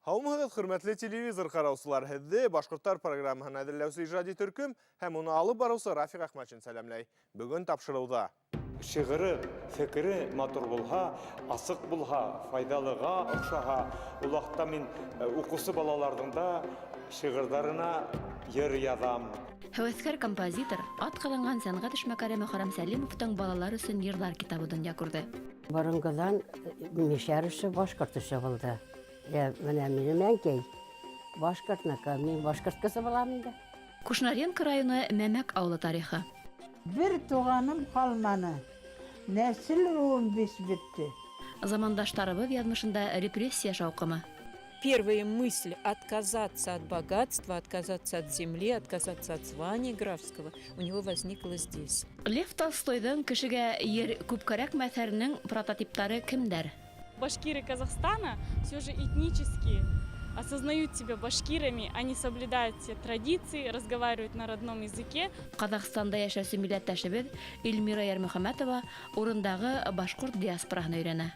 Һаумыһығыҙ, хөрмәтле телевизор ҡараусылар! Һеҙҙе «Башҡорттар» программаһын әҙерләүсе ижади төркөм һәм уны алып барыусы Рафиҡ Әхмәтшин сәләмләй. Бөгөн тапшырыуҙа: Шиғыры, фекере матур булһа, асыҡ булһа, файҙалыға оҡшаһа, ул ваҡытта мин уҡыусы балаларҙың да шиғырҙарына йыр яҙам. Һәүәҫкәр композитор, атҡаҙанған сәнғәт эшмәкәре Мөхәррәм Сәлимовтың балалар өсөн йырҙар китабы донъя күрҙе. Боронғоҙан мишәр эше башҡорт эше булды. Ә менә минем әнкәй башҡортныҡы, мин башҡорт ҡыҙы булам инде. Кушнаренко районы Мәмәк ауылы тарихы. Бер туғаным ҡалманы. Нәҫел ыуым бис бөттө. Замандаштарыбыҙ яҙмышында репрессия шауҡымы. Первая мысль отказаться от богатства, отказаться от земли, отказаться от звания графского у него возникла здесь. Лев Толстойҙың «Кешегә ер күп кәрәкме» әҫәренең прототиптары кемдәр? Башкиры Казахстана все же этнически осознают себя башкирами, они соблюдают все традиции, разговаривают на родном языке. Ҡаҙағстанда йәшәүсе милләттәшебеҙ Эльмира Йәрмөхәмәтова урындағы башҡорт диаспораһын өйрәнә.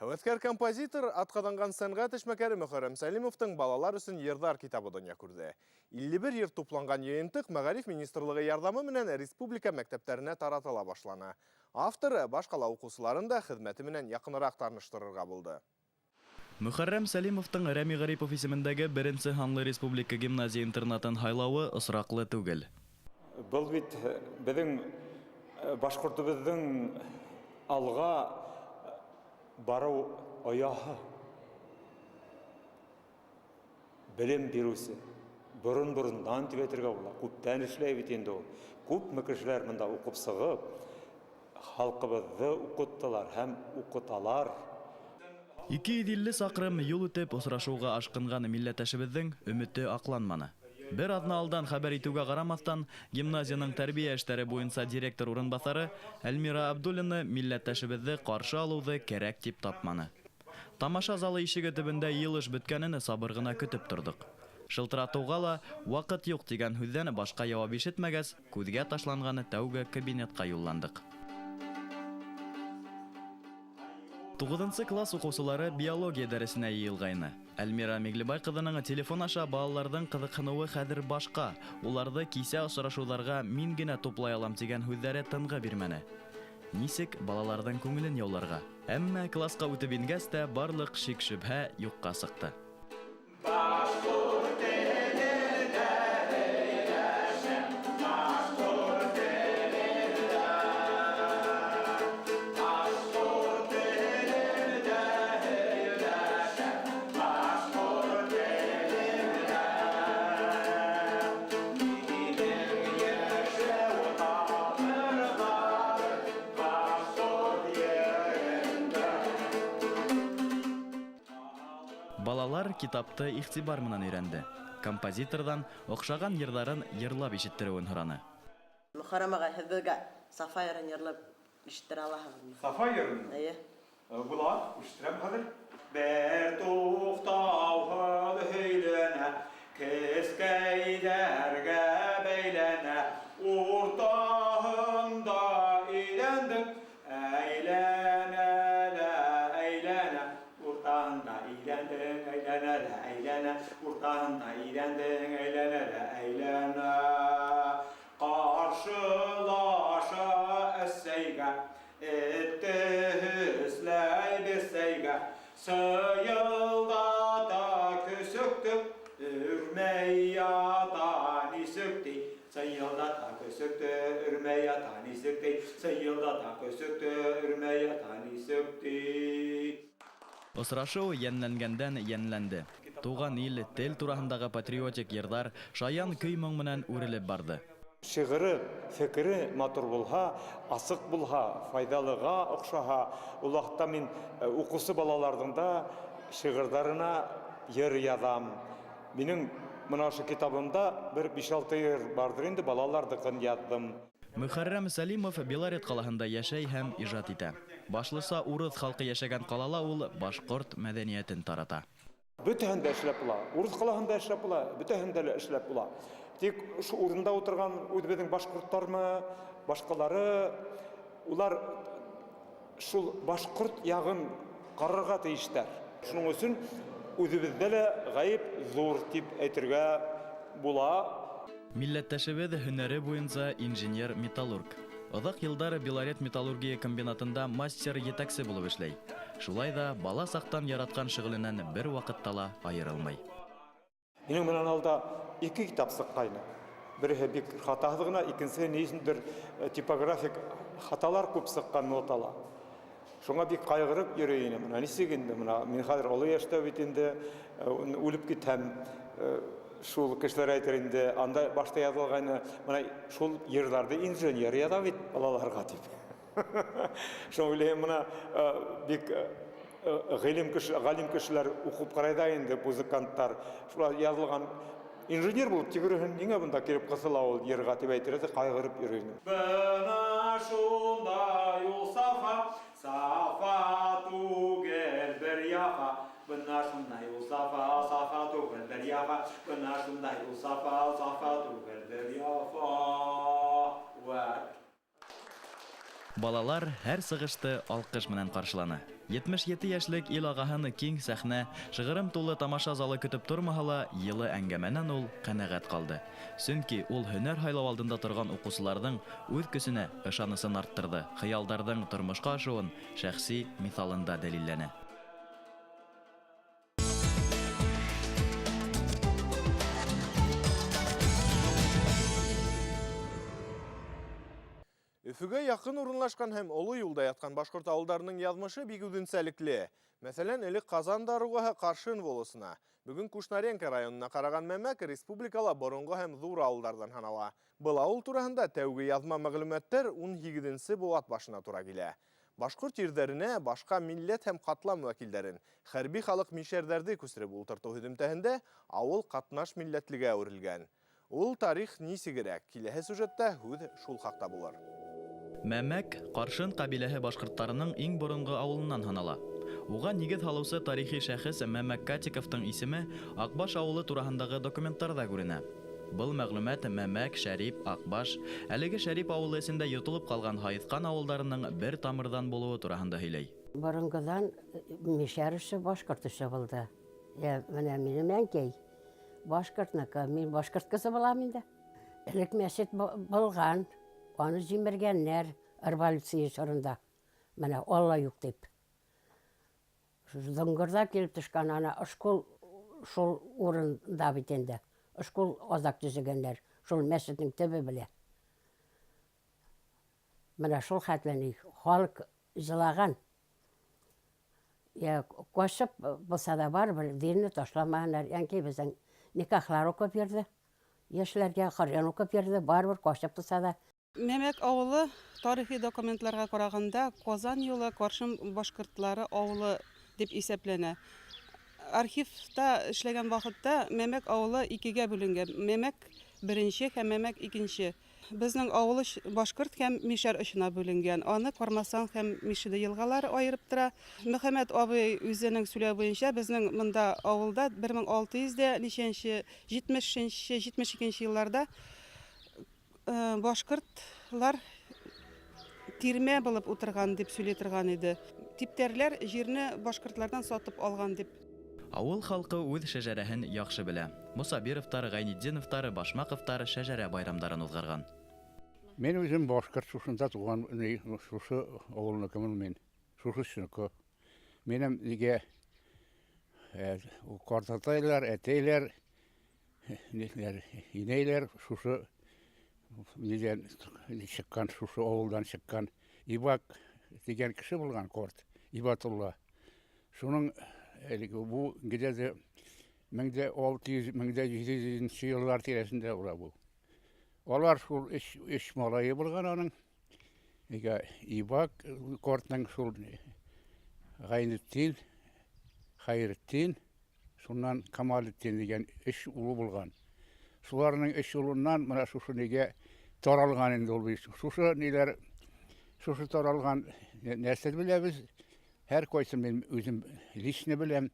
Һәүәҫкәр композитор, атҡаҙанған сәнғәт эшмәкәре Мөхәррәм Сәлимовтың балалар өсөн йырҙар китабы донъя күрҙе. 51 йыр тупланған йыйынтыҡ Мәғариф министрлығы ярҙамы менән республика мәктәптәренә таратыла башланы. Авторы баш ҡала уҡыусыларын да хеҙмәте менән яҡыныраҡ таныштырырға булды. Мөхәррәм Сәлимовтың Рәми Ғарипов исемендәге беренсе һанлы республика гимназия интернатын һайлауы осраҡлы түгел. Был бит беҙҙең башҡортобоҙҙоң алға барыу ояһы, белем биреүсе. Борон-борондан тип әйтергә була. Күптән эшләй бит инде ул. Күпме кешеләр бында уҡып сығып, халҡыбыҙҙы уҡыттылар һәм уҡыталар. 250 саҡрым юл үтеп осрашыуға ашҡынған милләттәшебеҙҙең өмөтө аҡланманы. Бер аҙна алдан хәбәр итеүгә ҡарамаҫтан, гимназияның тәрбиә эштәре буйынса директор урынбаҫары Әлмира Абдуллина милләттәшебеҙҙе ҡаршы алыуҙы кәрәк тип тапманы. Тамаша залы ишеге төбөндә йыйылыш бөткәнен сабыр ғына көтөп торҙоҡ. Шылтыратыуға ла ваҡыт юҡ тигән һүҙҙән башҡа яуап ишетмәгәс, күҙгә ташланған тәүге кабинетҡа юлландыҡ. 9 класс уҡыусылары биология дәресенә йыйылғайны. Әлмира Миңлебай ҡыҙының телефон аша балаларҙың ҡыҙыҡһыныуы хәҙер башҡа. Уларҙы кисә осрашыуҙарға мин генә туплай алам тигән һүҙҙәре тынғы бирмәне. Нисек балаларҙың күңелен яуларға? Әммә классҡа үтеп ингәс тә барлыҡ шик-шөбһә юҡҡа сыҡты. Балалар китапты иғтибар менән өйрәнде. Композиторҙан оҡшаған йырҙарын йырлап ишеттереүен һораны. Мөхәррәм ағай, һеҙ беҙгә Сафа йырын йырлап ишеттерә алаһығыҙмы? Сафа йырын? Эйе. Була, ишеттерәм хәҙер. Бер туҡтауһыҙ һөйләнә, кескәйҙәргә бәйләнә, уртаһында әйләндең, әйләнә лә әйләнә, уртаһында әйләндең, әйләнә лә әйләнә, уртаһында әйләндең, әйләнә лә әйләнә. Ҡаршылаша әсәйгә, этте һөсләй бесәйгә, сыйылдата көсөктө, өрмәй ята нисек ти, сыйылдата көсөктө, өрмәй ята нисек ти, сыйылдата көсөктө, өрмәй ята нисек ти. Осрашыу йәнләнгәндән йәнләнде. Туған ил, тел тураһындағы патриотик йырҙар шаян көй-моң менән үрелеп барҙы. Шиғыры, фекере матур булһа, асыҡ булһа, файҙалыға оҡшаһа, ул ваҡытта мин уҡыусы балаларҙың да шиғырҙарына йыр яҙам. Минең мына ошо китабымда бер биш-алты йыр барҙыр инде, балаларҙыҡын яҙҙым. Мөхәррәм Сәлимов Белорет ҡалаһында йәшәй һәм ижад итә. Башлыса урыҫ халҡы йәшәгән ҡалала ул башҡорт мәҙәниәтен тарата. Бөтәһен дә эшләп була. Урыҫ ҡалаһында эшләп була, бөтәһен дә эшләп була. Тик ошо урында ултырған үҙебеҙҙең башҡорттармы, Башҡалары улар шул башҡорт яғын ҡарарға тейештәр. Шуның өсөн үҙебеҙҙә лә ғәйеп ҙур тип әйтергә була. Милләттәшебеҙ һөнәре буйынса инженер-металлург. Оҙаҡ йылдар Белорет металлургия комбинатында мастер-етәксе булып эшләй. Шулай ҙа бала саҡтан яратҡан шөғөленән бер ваҡытта ла айырылмай. Минең менән алда ике китап сыҡҡайны. Береһе бик хатаһыҙ ғына, икенсеһе ни өсөндөр типографик хаталар күп сыҡҡан нотала. Шуңа бик ҡайғырып йөрөй инем. Мына нисек инде, мына мин хәҙер оло йәштә бит инде, үлеп китһәм, шул кешеләр әйтер инде, анда башта яҙылғайны, мына шул йырҙарҙы инженер яҙа бит балаларға тип. Шуңа уйлайым, мына бик ғилем кеше, ғалим кешеләр уҡып ҡарай ҙа инде, музыканттар. Шулар яҙылған инженер булып тигерһен, ниңә бында килеп ҡыҫыла ул йырға тип әйтер ҙә ҡайғырып йөрөй инем. Бына шундай ул Сафа, Сафа түгел бер яфа. Бына шундай ул Сафа, Сафа түгел бер яфа. Бына шундай ул Сафа, Сафа түгел бер яфа. Вәт. Балалар һәр сығышты алҡыш менән ҡаршыланы. 77 йәшлек ил ағаһын киң сәхнә, шығырым тулы тамаша залы көтөп тормаһа ла, йылы әңгәмәнән ул ҡәнәғәт ҡалды. Сөнки ул һөнәр һайлау алдында торған уҡыусыларҙың үҙ көсөнә ышанысын арттырҙы, хыялдарҙың тормошҡа ашыуын шәхси миҫалында дәлилләне. Өфөгә яҡын урынлашҡан һәм оло юлда ятҡан башҡорт ауылдарының яҙмышы бик үҙенсәлекле. Мәҫәлән, элек Ҡазан даруғаһы Ҡаршын волосына, бөгөн Кушнаренко районына ҡараған Мәмәк республикала боронғо һәм ҙур ауылдарҙан һанала. Был ауыл тураһында тәүге яҙма мәғлүмәттәр 18-нсе быуат башына тура килә. Башҡорт ерҙәренә башҡа милләт һәм ҡатлам вәкилдәрен, хәрби халыҡ мишәрҙәрҙе күсереп ултыртыу һөҙөмтәһендә ауыл ҡатнаш милләтлегә әүерелгән. Ул тарих нисегерәк? Киләһе сюжетта һүҙ шул хаҡта булыр. Мәмәк Ҡаршын ҡәбиләһе башҡорттарының иң боронғо ауылынан һанала. Уға нигеҙ һалыусы тарихи шәхес Мәмәк Катиковтың исеме Аҡбаш ауылы тураһындағы документтарҙа күренә. Был мәғлүмәт Мәмәк, Шәрип, Аҡбаш, әлеге Шәрип ауылы эсендә йотолоп ҡалған Һайыҫҡан ауылдарының бер тамырҙан булыуы тураһында һөйләй. Боронғоҙан мишәр эше, башҡорт эше булды. Мына минең әнкәй башҡортныҡы, мин башҡорт ҡыҙы булам инде. Элек мәсет булған, аны җимергәннәр революция чорында. Менә Алла юк дип. Зыңгырда килеп төшкән ана школ шул урында бит инде. Школ аҙаҡ төзөгәннәр, шул мәсетнең төбө белә. Менә шул хәтле халык жылаған. Я кашып булса да барыбер динне ташламаганнар. Әнкәй безнең никахлар укып йөрде. Яшьләргә Коръән укып йөрде, барыбер кашып булса да. Мәмәк ауылы тарихи документларга караганда Казан юлы Каршын башкортлары авылы дип исәпләнә. Архивта эшләгән вакытта Мәмәк авылы икегә бүленгән. Мәмәк беренче һәм Мәмәк икенче. Безнең авыл башкорт һәм мишәр очына бүленгән. Аны Кармасан һәм Мишиде елгалары айырып тора. Мөхәммәт абый үзенең сөйләве буенча безнең монда авылда бер мең алты йөз дә ничәнче, җитмешенче, җитмеш икенче елларда башкортлар тирмә булып утырган дип сөйли торган иде. Типтәрләр җирне башкортлардан сатып алган дип. Авыл халкы үҙ шәжәрәһен яҡшы белә. Мусабировтар, Гайнетдиновтар, Башмаковтар шәжәрә байрамдарын уҙғарған. Мин үзем башкорт шушында туған, шушы авылныкымын мин, шушы шуныкы. Минем нигә, картатайлар, әтәйләр, ниләр, инәйләр шушы нидән чыккан, шушы авылдан чыккан Ибак дигән кеше булган карт, Ибатулла. Шуның әлеге бу где-то мең дә алты йөз, мең дә җиде йөзенче еллар тирәсендә була бу. Алар шул өч малае булган аның. Нигә Ибак картның шул Гайнетдин, Хәйретдин, шуннан Камалетдин дигән өч улы булган. Шуларның өч улыннан менә шушы нигә таралган инде ул бит. Шушы ниләр, шушы таралган нәрсә беләбез. Һәр кайсын мин үзем лично беләм.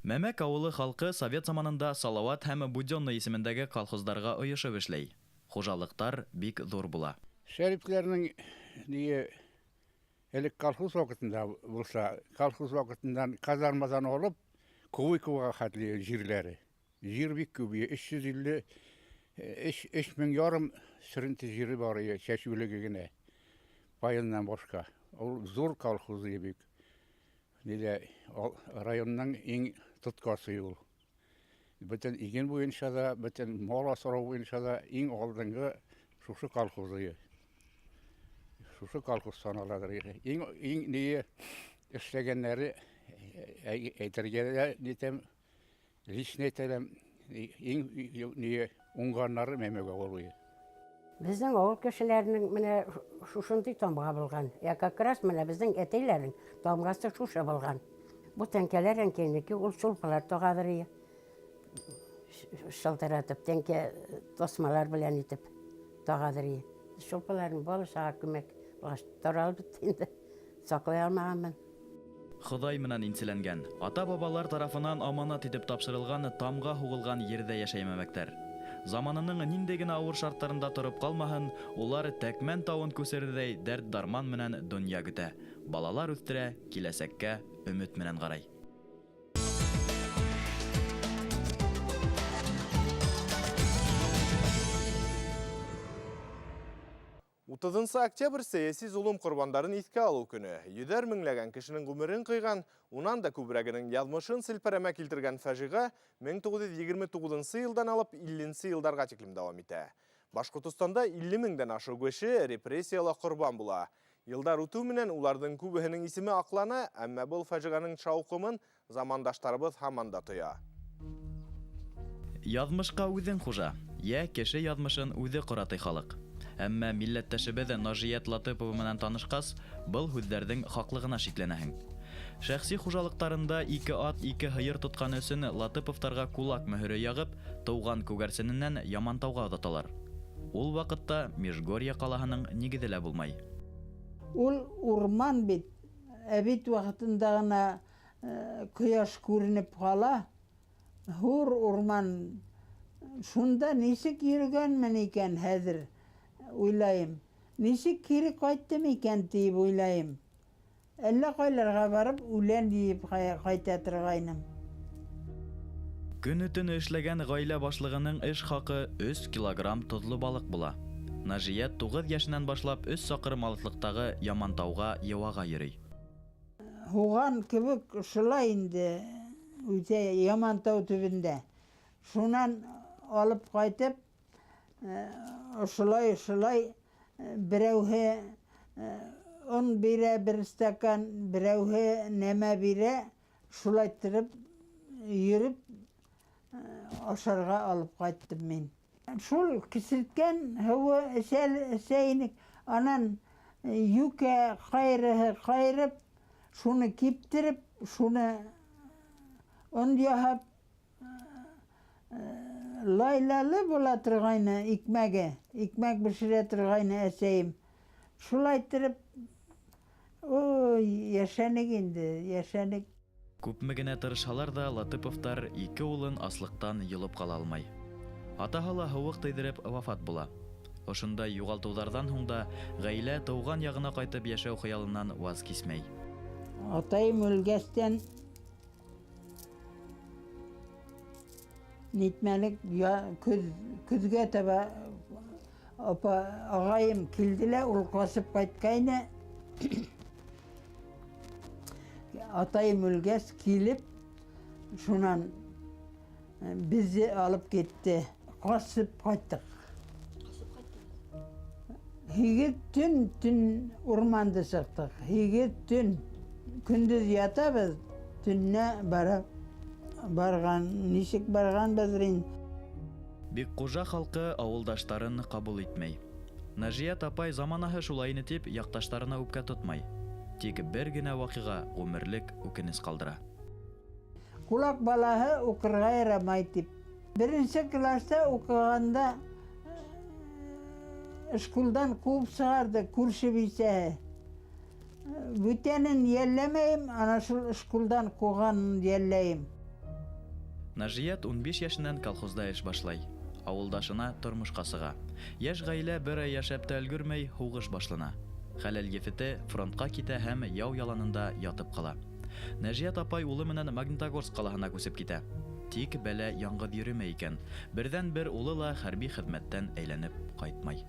Мәмәк авылы халкы совет заманында Салават һәм Будённый исемендәге колхозларга оешып эшләй. Хужалыктар бик зур була. Шәрипләрнең ние элек колхоз вакытында булса, колхоз вакытыннан казармадан алып Ковыковага хәтле җирләре. Җир бик күп, 350 3500 сөренте җире бар, чәчүлеге генә. Паеннан башка. Ул зур колхоз бик. Нидә районның иң тоткасы ул. Бөтен иген буенча да, бөтен мал асрау буенча да иң алдынгы шушы колхоз. Шушы колхоз саналадыр. Иң иң ние эшләгәннәре әйтергә дә нитәм, лично әйтәләм, иң ние уңганнары Мәмәк авылы. Безнең авыл кешеләренең менә шушындый тамга булган. Я как раз менә безнең әтәйләрнең тамгасы шушы булган. Бу тәңкәләр әнкәйнеке, ул чулпылар тагадыр ие. Шылтыратып, тәңкә тасмалар белән итеп тагадыр ие. Чулпыларның бала-чага күмәк булгач таралып бетте инде. Саклый алмаганмын. Ходай менән инселәнгән, ата-бабалар тарафынан аманат итеп тапшырылган тамга һугылган ердә яшәй мәмәктәр. Заманының нинди генә авыр шартларында торып калмаһын, улар Тәкмән тавын күсердәй дәрт-дарман менән дөнья көтә. Балалар үстерә, киләсәккә өмет менән карай. 30 октябрь сәяси золым корбандарын иҫкә алыу көнө. Йөҙәр меңләгән кешенең ғүмерен ҡыйған, унан да күберәгенең яҙмышын селпәрәмә килтергән фажиға 1929 йылдан алып 50 йылдарға тиклем дауам итә. Башҡортостанда 50 меңдән ашыу кеше репрессияла ҡорбан була. Йылдар үтеү менән уларҙың күбеһенең исеме аҡлана, әммә был фажиғаның шауҡымын замандаштарыбыҙ һаман да тоя. Яҙмышҡа үҙең хужа, йә кеше яҙмышын үҙе ҡора ти халыҡ. Әммә милләттәшебеҙ Нажиәт Латыпова менән танышҡас, был һүҙҙәрҙең хаҡлығына шикләнәһең. Шәхси хужалыҡтарында 2 ат, 2 һыйыр тотҡан өсөн Латыповтарға кулак мөһөрө яғып, тыуған Күгәрсененән Ямантауға оҙаталар. Ул ваҡытта Межгорье ҡалаһының нигеҙе лә булмай. Ул урман бит, әбит ваҡытында ғына ҡояш күренеп ҡала. Һур урман. Шунда нисек йөрөгәнмен икән хәҙер уйлайым. Нисек кире ҡайттым икән тип уйлайым. Әллә ҡайларға барып үлән йыйып ҡайта торғайным. Көнө-төнө эшләгән ғаилә башлығының эш хаҡы 3 килограмм тоҙло балыҡ була. Нажиәт 9 йәшенән башлап 3 саҡрым алыҫлыҡтағы Ямантауға йыуаға йөрөй. Һуған кеүек шулай инде үтә Ямантау төбөндә. Шунан алып ҡайтып, ошолай берәүһе он бирә бер стакан, берәүһе нәмә бирә, шулай иттереп йөрөп ашарға алып ҡайттым мин. Шул кесерткән һыуы эсә инек, анан юкә ҡайырыһы ҡайырып, шуны киптереп, шуны он яһап, лайлалы була торғайны икмәге, икмәк бешерә торғайны әсәйем. Шулай иттереп, ой, йәшәнек инде, йәшәнек. Күпме генә тырышһалар ҙа, Латыповтар 2 улын аслыҡтан йолоп ҡала алмай. Атаһы ла һыуыҡ тейҙереп вафат була. Ошондай юғалтыуҙарҙан һуң да ғаилә тыуған яғына ҡайтып йәшәү хыялынан ваз кисмәй. Атайым үлгәстән нитмәлек, көҙгә таба апа, ағайым килде лә, ул ҡасып ҡайтҡайны. Атайым үлгәс килеп, шунан беҙҙе алып китте. Ҡасып ҡайттыҡ. Ҡасып ҡайттығыҙ? 8 төн урманды сыҡтыҡ. 8 төн. Көндөҙ ятабыҙ, төнлә барып барған, нисек барғанбыҙ инде. Бикҡужа халҡы ауылдаштарын ҡабул итмәй. Нажиәт апай заманаһы шулай ине тип яҡташтарына үпкә тотмай. Тик бер генә ваҡиға ғүмерлек үкенес ҡалдыра. Кулак балаһы уҡырға ярамай тип. Беренсе класта уҡығанда школдан ҡыуып сығарҙы күрше бисәһе. Бүтәнен йәлләмәйем, ана шул школдан ҡыуғанын йәлләйем. Нажиәт 15 йәшенән колхозда эш башлай. Авылдашына тормышка чыга. Яшь гаилә бер ай яшәп тә өлгермәй, һугыш башлана. Хәләл ефете фронтка китә һәм яу яланында ятып кала. Нәҗият апай улы менән Магнитогорск калаһына күчеп китә. Тик бәла яңгыз йөремәй икән. Бердәнбер улы ла хәрби хезмәттән әйләнеп кайтмай.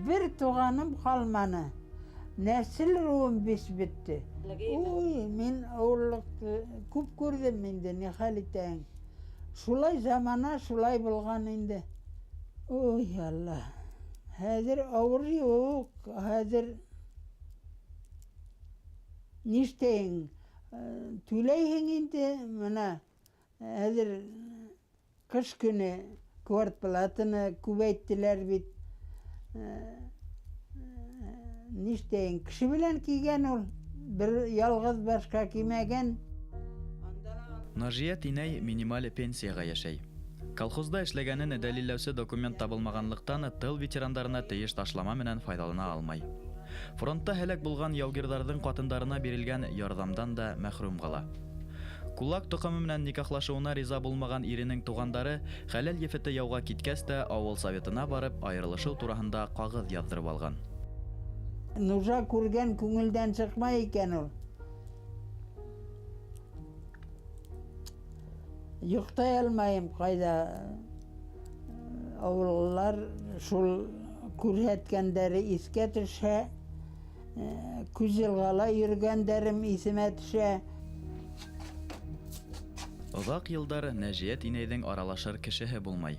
Бер туганым калманы. Нәсел руым бис бетте. Уй, мин авырлыкты күп күрдем инде, ни хәл итәһең. Шулай замана шулай булган инде. Ой, Алла. Хәзер авыр юк, хәзер ништәйең, түләйһең инде, менә хәзер кыш көне квартплатаны күбәйттеләр бит. Ништәйең, кеше белән кигән ул, бер ялгыз башка кимәгән. Наҗия тинәй минималь пенсиягә яшәй. Колхозда эшләгәнен дәлилләүче документ табылмаганлыктан, тыл ветерандарына тиеш ташлама менән файдалана алмай. Фронтта һәлак булган яугирдарның катындарына бирелгән ярдәмдән дә мәхрүм кала. Кулак токымы менән никахлашуына риза булмаган иренең тугандары хәләл ефете яуга киткәс тә авыл советына барып аерылышу тураһында кагыз яздырып алган. Нужа күргән күңелдән чыкмай икән ул. Йоктай алмайым кайда авыллар шул күрһәткәндәре искә төшә, күз елгала йөргәндәрем исемә төшә. Озак елдар Нәҗият инәйҙең аралашыр кешеһе булмай.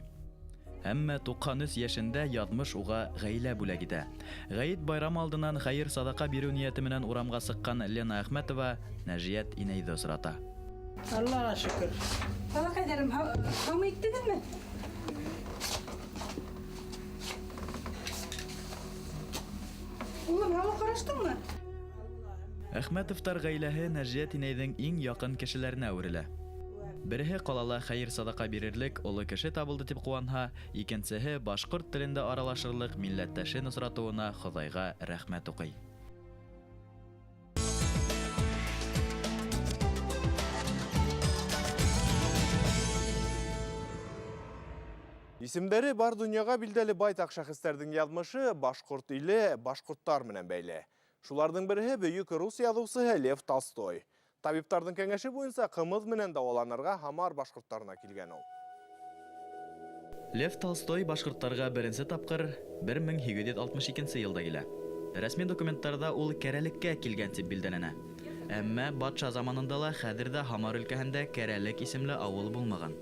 Әммә 93 йәшендә язмыш уға ғаилә бүләк итә. Ғәйет байрам алдынан хәйер садаҡа биреү ниәте менән урамға сыҡҡан Лена Әхмәтова Нәжиәт инәйҙе осрата. Аллаға шөкөр. Балаҡайҙарым, һаумы иттегеҙме? Улым, һау ҡараштыңмы? Әхмәтовтар ғаиләһе Нәжиәт инәйҙең иң яҡын кешеләренә әүерелә. Береһе ҡалала хәйер садаҡа бирерлек оло кеше табылды тип ҡыуанһа, икенсеһе башҡорт телендә аралашырлыҡ милләттәшен осратыуына Хоҙайға рәхмәт уҡый. Исемдәре бар донъяға билдәле байтаҡ шәхестәрҙең яҙмышы башҡорт иле, башҡорттар менән бәйле. Шуларҙың береһе бөйөк рус яҙыусыһы Лев Толстой. Табиптарҙың кәңәше буйынса ҡымыҙ менән дауаланырға Һамар башҡорттарына килгән ул. Лев Толстой башҡорттарға беренсе тапҡыр 1862 йылда килә. Рәсми документтарҙа ул Кәрәлеккә килгән тип билдәләнә. Әммә батша заманында ла хәҙер ҙә Һамар өлкәһендә Кәрәлек исемле ауыл булмаған.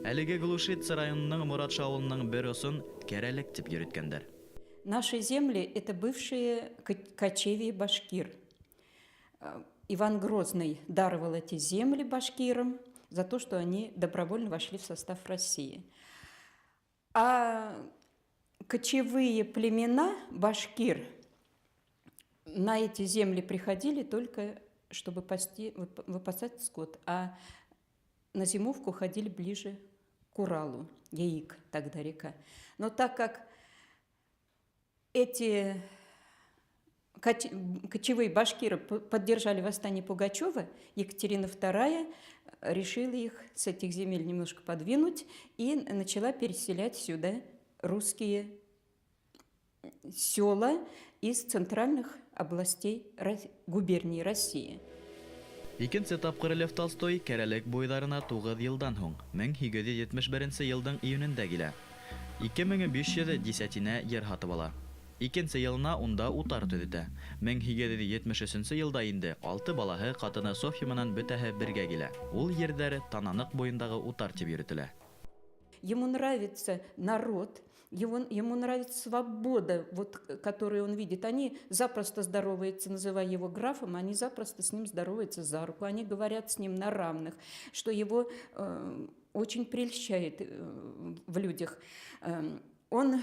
Әлеге Глушица районының Моратша ауылының бер осон Кәрәлек тип йөрөткәндәр. Наши земли – это бывшие кочевья башкир. Иван Грозный даровал эти земли башкирам за то, что они добровольно вошли в состав России. А кочевые племена башкир на эти земли приходили только, чтобы выпасать скот, а на зимовку ходили ближе к Уралу, Яик тогда река. Но так как эти кочевые башкиры поддержали восстание Пугачева, Екатерина II решила их с этих земель немножко подвинуть и начала переселять сюда русские села из центральных областей губернии России. Икенсе тапҡыр Лев Толстой Кәрәлек буйҙарына 9 йылдан һуң, 1871 йылдың июнендә килә. 2500 десятина ер һатып ала. Икенсе йылына унда утар төҙөтә. 1873 йылда инде 6 балаһы ҡатыны Софья менән бөтәһе бергә килә. Ул ерҙәре Тананыҡ буйындағы утар тип йөрөтөлә. Ему нравится народ, ему нравится свобода, которую он видит. Они запросто здороваются, называя его графом, они запросто с ним здороваются за руку, они говорят с ним на равных, что его очень прельщает в людях. Он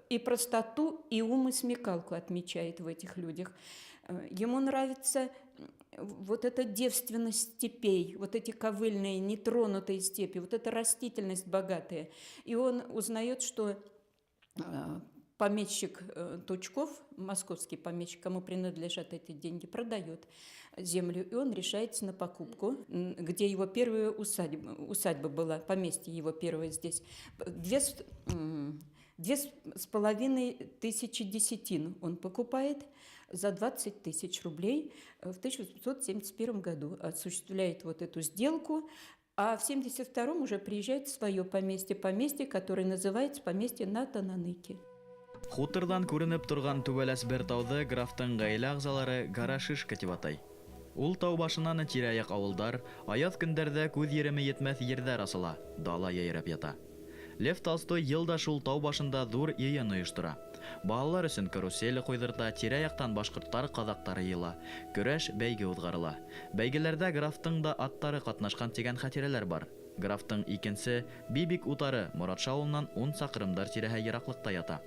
и простоту, и ум, и смекалку отмечает в этих людях. Ему нравится вот эта девственность степей, вот эти ковыльные, нетронутые степи, вот эта растительность богатая. И он узнает, что Помещик Тучков, московский помещик, кому принадлежат эти деньги, продает землю, и он решается на покупку, где его первая усадьба была, поместье его первое здесь. 2 500 десятин он покупает за 20 тысяч рублей в 1871 году, осуществляет вот эту сделку, а в 1972 уже приезжает в свое поместье, поместье, которое называется поместье на Тананыке. Хуторҙан күренеп торған түбәләс бер тауҙы графтың ғаилә ағзалары Гора Шишка тип атай. Ул тау башынан тирә-яҡ ауылдар, аяҙ көндәрҙә күҙ иреме етмәҫ ерҙәр асыла, дала йәйрәп ята. Лев Толстой йыл да шул тау башында ҙур йыйын ойоштора. Балалар өсөн карусель ҡуйҙырта, тирә-яҡтан башҡорттар, ҡаҙаҡтар йыйыла. Көрәш, бәйге уҙғарыла. Бәйгеләрҙә графтың да аттары ҡатнашҡан тигән хәтирәләр бар. Графтың икенсе Бибик утары Моратша ауылынан 10 саҡрымдар тирәһе йыраҡлыҡта ята.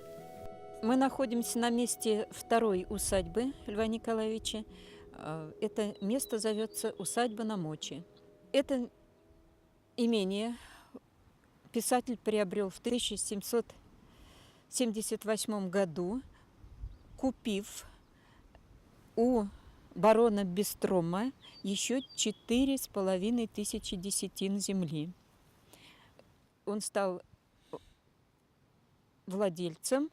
Мы находимся на месте второй усадьбы Льва Николаевича. Это место зовется усадьба на Моче. Это имение писатель приобрел в 1778 году, купив у барона Бестрома еще 4 500 десятин земли. Он стал владельцем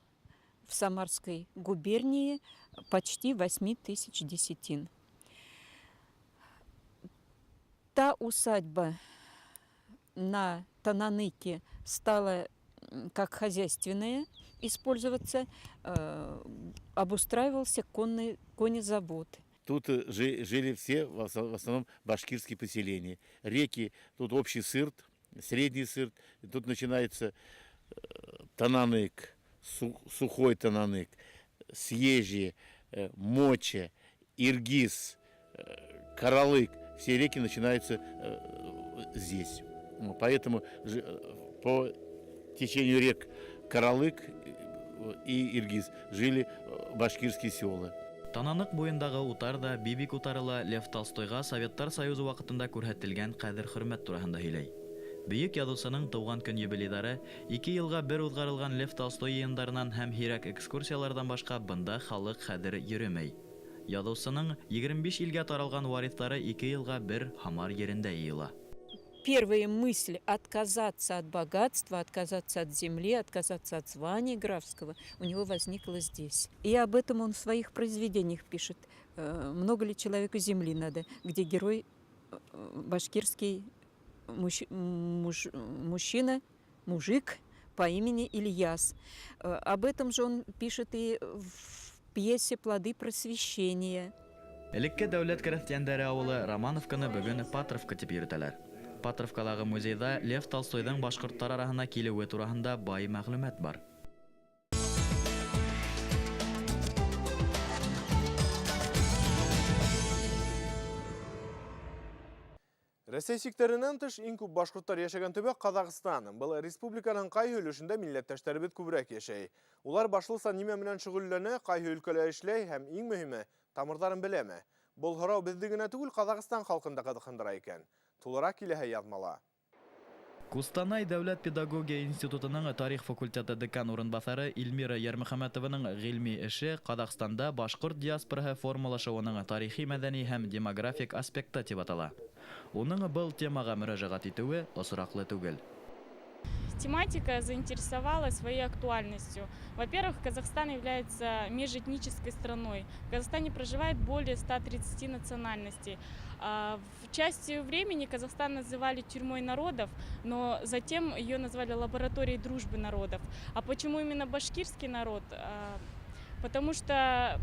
в Самарской губернии почти 8 тысяч десятин. Та усадьба на Тананыке стала как хозяйственная использоваться, обустраивался конезавод. Тут жили все, в основном башкирские поселения. Реки, тут общий сырт, средний сырт. И тут начинается Тананык, сухой Тананык, Съезжие, Моча, Иргиз, Каралык. Все реки начинаются здесь. Ну, поэтому по течению рек Каралык и Иргиз жили башкирские села. Тананык буйындағы утар да, Бибик утары ла Лев Толстойға Советтар Союзы ваҡытында күрһәтелгән ҡәҙер-хөрмәт тураһында һөйләй. Бөйөк яҙыусының тыуған көн юбилейҙары 2 йылға бер уҙғарылған Лев Толстой йыйындарынан һәм һирәк экскурсияларҙан башҡа бында халыҡ хәҙер йөрөмәй. Яҙыусының 25 илгә таралған вариҫтары 2 йылға бер Һамар ерендә йыйыла. Первая мысль отказаться от богатства, отказаться от земли, отказаться от звания графского у него возникла здесь. И об этом он в своих произведениях пишет. Много ли человеку земли надо, где герой башкирский мужчина, мужик по имени Ильяс. Об этом же он пишет и в пьесе «Плоды просвещения». Элекке дәүләт крәҫтиәндәре ауылы Романовканы бөгөн Патровка тип йөрөтәләр. Патровкалағы музейҙа Лев Толстойҙың башҡорттар араһына килеүе тураһында бай мәғлүмәт бар. Рәсәй сиктәренән тыш иң күп башҡорттар йәшәгән төбәк Ҡаҙағстан. Был республиканың ҡайһы өлөшөндә милләттәштәребеҙ күберәк йәшәй. Улар башлыса нимә менән шөғөлләнә, ҡайһы өлкәлә эшләй һәм иң мөһиме тамырҙарын беләме? Был һорау беҙҙе генә түгел, Ҡаҙағстан халҡын да ҡыҙыҡһындыра икән. Тулыраҡ киләһе яҙмала. Кустанай дәүләт педагогия институтының тарих факультеты декан урынбаҫары Эльмира Ярмөхәмәтованың ғилми эше Ҡаҙағстанда башҡорт диаспораһы формалашыуының тарихи, мәҙәни һәм демографик аспекты тип атала. Уның был темаға мөрәжәғәт итеүе осраҡлы түгел. Тематика заинтересовала своей актуальностью. Во-первых, Казахстан является межэтнической страной. В Казахстане проживает более 130 национальностей. В части времени Казахстан называли тюрьмой народов, но затем ее назвали лабораторией дружбы народов. А почему именно башкирский народ? Потому что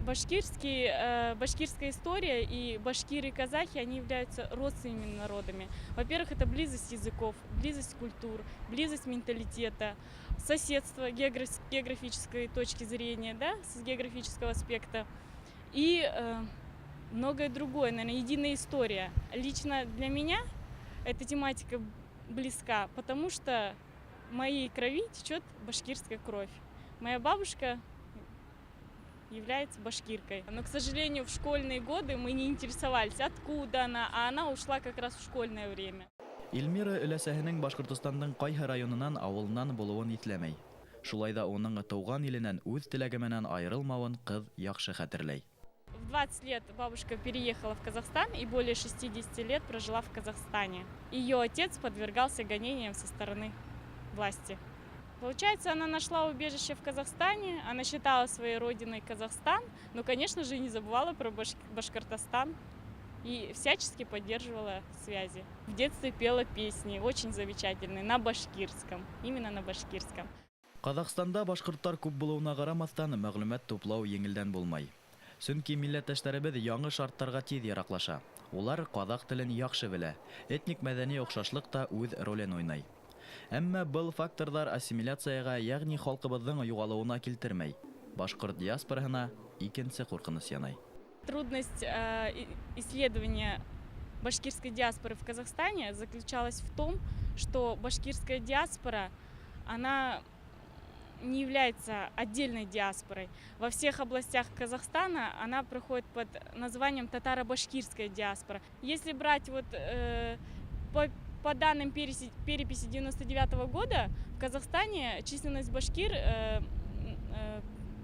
башкирская история и башкиры и казахи, они являются родственными народами. Во-первых, это близость языков, близость культур, близость менталитета, соседство с географической точки зрения, да, с географического аспекта и многое другое, наверное, единая история. Лично для меня эта тематика близка, потому что в моей крови течет башкирская кровь. Моя бабушка является башкиркой. Но, к сожалению, в школьные годы мы не интересовались, откуда она, а она ушла как раз в школьное время. Эльмира өләсәһенең Башҡортостандың ҡайһы районынан, ауылынан булыуын иҫләмәй. Шулай да уның тыуған иленән үҙ теләге менән айырылмауын ҡыҙ яҡшы хәтерләй. В 20 лет бабушка переехала в Казахстан и более 60 лет прожила в Казахстане. Ее отец подвергался гонениям со стороны власти. Получается, она нашла убежище в Казахстане, она считала своей родиной Казахстан, но, конечно же, не забывала про Башкортостан и всячески поддерживала связи. В детстве пела песни, очень замечательные, на башкирском, именно на башкирском. Ҡаҙағстанда башҡорттар күп булыуына ҡарамаҫтан, мәғлүмәт туплау еңелдән булмай. Сөнки милләттәштәребеҙ яңы шарттарға тиҙ яраҡлаша. Улар ҡаҙаҡ телен яҡшы белә. Этник мәҙәни оҡшашлыҡ та үҙ ролен уйнай. Әммә был факторҙар ассимиляцияға, йәғни халҡыбыҙҙың юғалыуына килтермәй. Башҡорт диаспораһына икенсе ҡурҡыныс янай. Трудность исследования башкирской диаспоры в Казахстане заключалась в том, что башкирская диаспора, она не является отдельной диаспорой. Во всех областях Казахстана она проходит под названием татаро-башкирская диаспора. Если брать вот, по данным переписи 99 года, в Казахстане численность башкир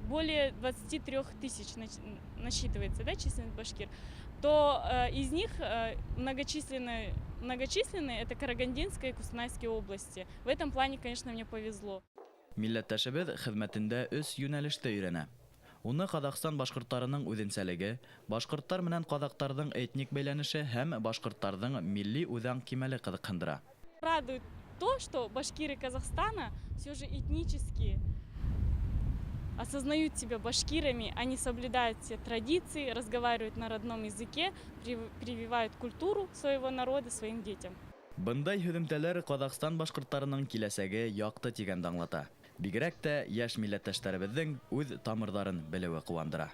более 23 тысяч насчитывается, да, численность башкир, то из них многочисленные это Карагандинская и Кустанайские области. В этом плане, конечно, мне повезло. Милләттәшебеҙ хеҙмәтендә өс йүнәлештә өйрәнә. Уны Ҡаҙағстан башҡорттарының үҙенсәлеге, башҡорттар менән ҡаҙаҡтарҙың этник бәйләнеше һәм башҡорттарҙың милли үҙаң кимәле ҡыҙыҡһындыра. Радует то, что башкиры Казахстана все же этнически осознают себя башкирами, они соблюдают все традиции, разговаривают на родном языке, прививают культуру своего народа своим детям. Бындай һөҙөмтәләр Ҡаҙағстан башҡорттарының киләсәге яҡты тигәнде аңлата. Бигерәк тә йәш милләттәштәребеҙҙең үҙ тамырҙарын белеүе ҡыуандыра.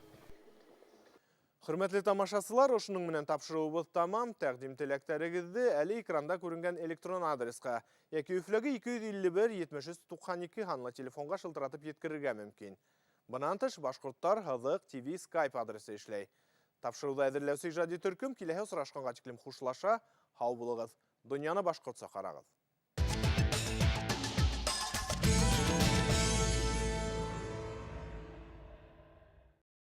Хөрмәтле тамашасылар, ошоноң менән тапшырыуыбыҙ тамам. Тәҡдим теләктәрегеҙҙе әле экранда күренгән электрон адресҡа йәки Өфөләге 251 73 92 һанлы телефонға шылтыратып еткерергә мөмкин. Бынан тыш Башҡорттар һыҙыҡ ТВ Skype адресы эшләй. Тапшырыуҙы әҙерләүсе ижади төркөм киләһе осрашҡанға тиклем хушлаша. Һау булығыҙ. Донъяны башҡортса ҡарағыҙ.